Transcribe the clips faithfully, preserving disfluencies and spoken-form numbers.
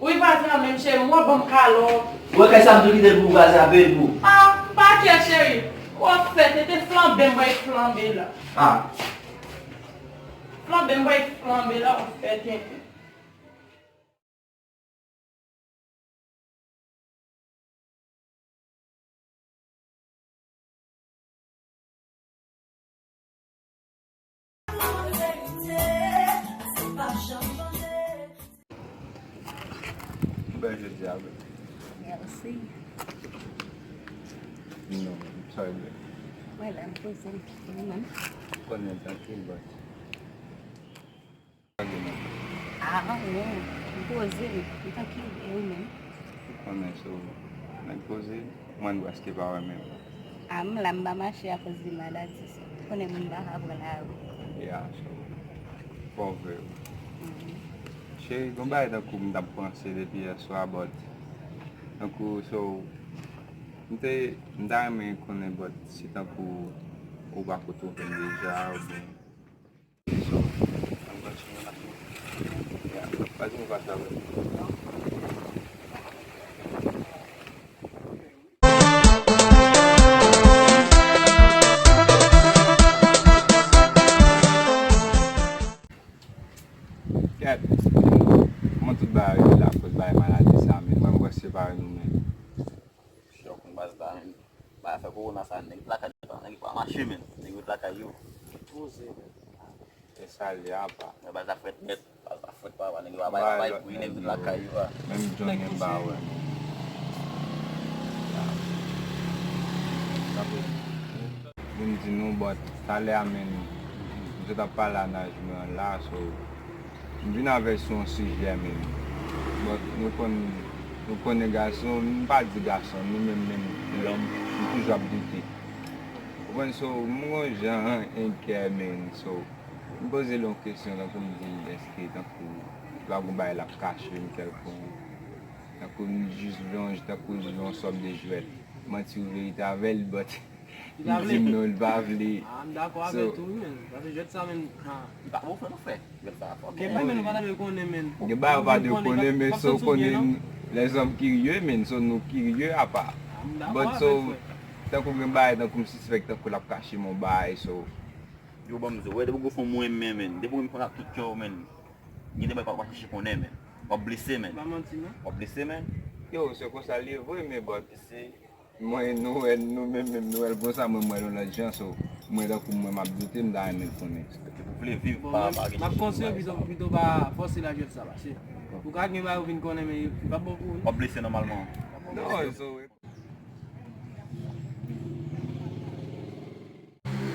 Wi, vwazen an menm, cheri, m wè ban m kalò. Ou wè kay sa m tou kite l pou vwazen an, peye l pou ou. Ah, m pa kè, cheri. W ap fè tenten flanbe, m bay flanbe la. Ah. Flanbe, m bay flanbe la, w ap fè tenten. Bèl jodi a, bro. Mèsi. Non, sorry, bro. Mwen la, m poze m. Ou menm? Konnen, trankil, bro. Ah, anyen. M poze m. M trankil, e ou menm? Ou konnen, so, nèg poze, mwen prèske pa wè menm. Ah, m la, m pa mache akoz de maladi, so. Ou konnen moun pa ka pran lari. Yeah, so, fò w vle. Mhm. Cheri, gon bagay tankou m t ap panse depi yèswa, but, tankou, so, m te, m ta renmen konnen, but, si tankou ou pa ko twonpe m deja, oubyen So, ann kontinye mache. Yeah, pa di nou pa travay. Gad, kòman tout bagay rive la, bro? Bay nou, men. Chòk, baz la, men. Ba, afè kowona sa, nèg lakay yo, nèg pa mache, men. Nèg yo lakay yo. Poze, men. E sa l ye apa. Baz la frèt nèt. Baz la frèt, papa, nèg yo pa bay, pa bay bri, nèg yo lakay yo, a. Menm John menm pa wè, men. Pou m di nou, but talè a, men, m sot ap pale a naj mwen an la, so, m vin avè l sou yon sijè, men, but nou konn, nou konnen gason, m pa di gason, nou menm, menm lòm, nou toujou ap doute. Ou konprann, so, m gon jan an kè, men, so, m poze l yon kesyon, tankou m di l, èske, tankou, li pa gon bagay l ap kache m kèlkonk, tankou m jis vle yon, tankou l jwe yon sòm de jwèt, manti ou verite avè l, but, li di m non, li pa vle. Ah, m dakò avè l tou, wi, men. Paske jwèt sa, men, ah. Li pa bon fè nou fè. Jwèt sa pa bon. Gen bagay, men, nou pa ta dwe konnen, men. Gen bagay, ou pa dwe konnen, men, so, w konnen, lèzòm kirye, men, so, nou kirye apa. Ah, m dakò avè l, frè. But, so, tankou gen bagay, tankou m sispèk, tankou l ap kache m yon bagay, so. Yo, ban m di w, wè, depi w gon fanm ou renmen, men, depi w renmen fanm ak tout kè w, men, gen de bagay w pa chèche konnen, men. W ap blese, men. Pa manti, non. W ap blese, men. Yo, se konsa l ye vre, men, but, mwen, nou wè, nou menm, menm, nou wè l konsa, mwen, mwen, l yon lòt jan, so, mwen, tankou mwen, m ap doute, m ta renmen l konnen. Depi w vle viv, pa, pa gen chèche bagay sa. M ap konseye w pito, pito pa fòse l a jwèt sa, paske ou ka gen bagay ou vin konnen, men li p ap bon pou ou, non. W ap blese nòmalman. Non, so,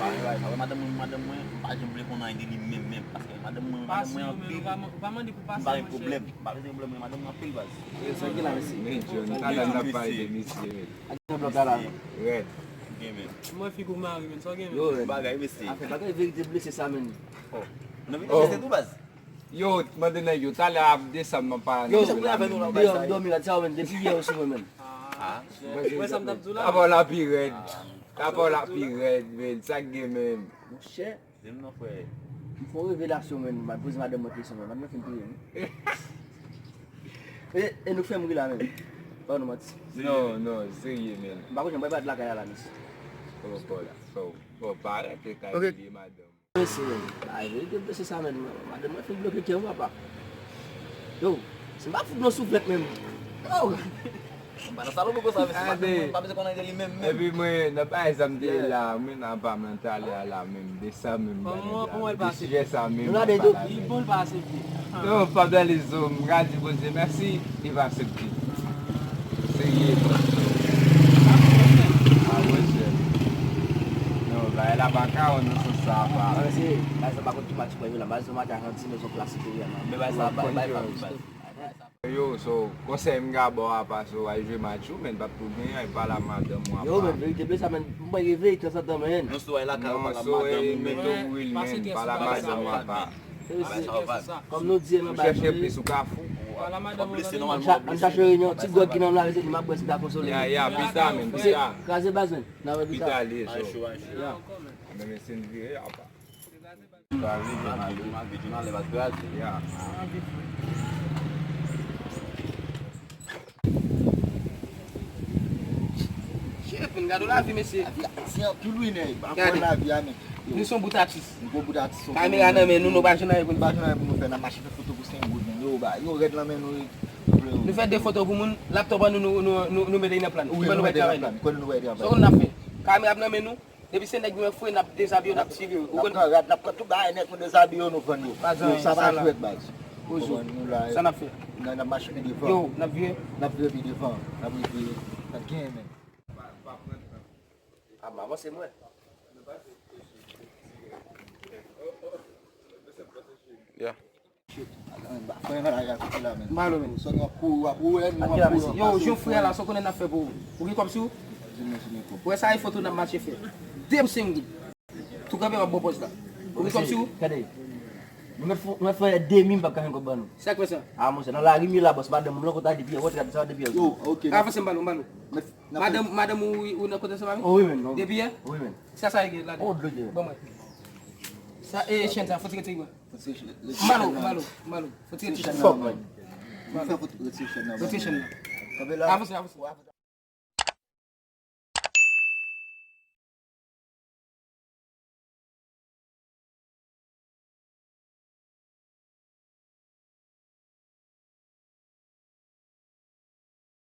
Pa gen bagay sa. Wè madanm mwen, madanm mwen, m pa janm vle konn anyen de li menm, menm. Paske madanm mwen, madanm mwen anpil. M pa gen pwoblèm. M pa bezwen pwoblèm, men madanm mwen anpil baz. Sa ki la, mesye? Men, John, talè n ap pale de misye, men. Ak blòk la, la. Rèd. Gen, men. Mwen figi w mari, men. Sa w gen, men? Yo, rèd. Bagay, mesye. Afè bagay verite blese sa, men. Oh. Nan vin blese tou, baz. Yo, mande nèg yo, talè ap desann nan pa. Yo, misye koule avè nou nan bay sa. Dòmi la, sa, men, depi yè ou sou mwen, men. Ah. Wè sa m t ap di w la? Apa w la pi rèd. Apa w la pi rèd, men. Sa k gen, men. Monchè. Di m non, frè. M fè yon revelasyon, men. M al poze madanm mwen kesyon, men. Madanm mwen fin touye m. E, e nou fè m ri la, men. Pa nou manti. Non, non, serye, men. M pa konn jan m pral bat lakay la, la, mesye. Kòman pa w la? Fò, fò w pa rete kay li, madanm. Mesye, men. Ay, verite blese sa, men. Madanm mwen fin bloke kè m, papa. Yo, si m pa fout nou souflèt menm. Oh! M pa nan salopri konsa, mesye. Madanm mwen pa bezwen konn anyen de li menm, menm. Epi mwen, nan bagay sa m te ye la, mwen nan apa m nan talè a la menm, de sa menm, de sijè sa menm, m pa la menm. Non, pa bèl izo, m ka di Bondye mèsi, li pa aksepte. Serye, bro. Ah, monchè. Non, bagay la pa ka, nan sans sa, pa. Bagay sa pa konn ki match mwen yo la, bagay sa match Ajantin, men se yon klasiko, wi, men bagay sa, bagay, bagay pa. Yo, so, konsèy m ka ba w apa, so, al jwe match ou, men pa t pou gen, al pale a madanm ou apa. Yo, men, verite blese sa, men, m pa reve, tanzantan, men. Non, so, al lakay ou, pale a madanm ou, men. Pase kè sou bagay sa. Kòm nou di nan baz, chèche plis ou ka fou. Ann chache reyinyon, ti gwòg ki nan m la, se li m ap bwè si m ta konsole. Ya, ya, pita, men, pita. Kraze baz, men. N a wè pita. Pita li ye, so. Ya. Men, men, se n vire, apa. Kraze, men, ale. Ya. Chef, n gade lavi, mesye. Lavi a se anpil wi, nèg. Pa kwè lavi a, men. Nou se yon bout atis. Nou gon bout atis. Kamera nan men nou, nou pa jwenn anyen pou nou. Pa jwenn anyen pou nou fè, n ap mache fè foto pou senk goud, men. Yo, ba, yo rèd nan men nou, wi. Nou fè de foto pou moun, laptop an nou, nou, nou, nou, nou mete nan plan. Wi, nou mete nan plan. Kòman nou wè travay? Sa nou ap fè? Kamera ap nan men nou. Depi se nèg nou wè fre, n ap dezabiye yo, n ap tire yo. N ap pran rad, n ap pran tout bagay nèt, nou dezabiye yo, nou vann yo. Yo, sa pa jwèt, baz. Sa n ap fè? N ap mache pi devan. Yo, n ap vire. N ap vire pi devan. N ap rive. N ap genyen, men. Ah, m avanse, mwen. Yeah. Malo, men. Yo, jan frè la, sa w konnen n ap fè pou ou. Ou gen kòb sou ou? Ou wè sa, e foto n ap mache fè. De m senk goud. Tou kanpe, m ap ba w pòz la. Ou gen kòb sou ou? Gade. Nou mèt fè, nou mèt fè demi, m p ap ka jwenn kòb ban nou. Sa k fè sa? Ah, monchè, nan lari m ye la, bòs, madanm mwen, lòt kote a depi yè, wè, sa depi yè. Yo, ok. Avanse, m ba nou, m ba nou. Madanm, madanm ou, ou nan kote sa, mami? Oh, wi, men. Depi yè? Wi, men. Sa, sa, e gen ladan. Oh, dlo de. Ban mwen. Sa, e, chèn sa, fò ti retire mwen. Malo, malo, malo. Fò ti retire chèn nan. Fòk, man. Fè fò ti retire chèn nan. Retire chèn nan. Kanpe la. Avanse, avanse.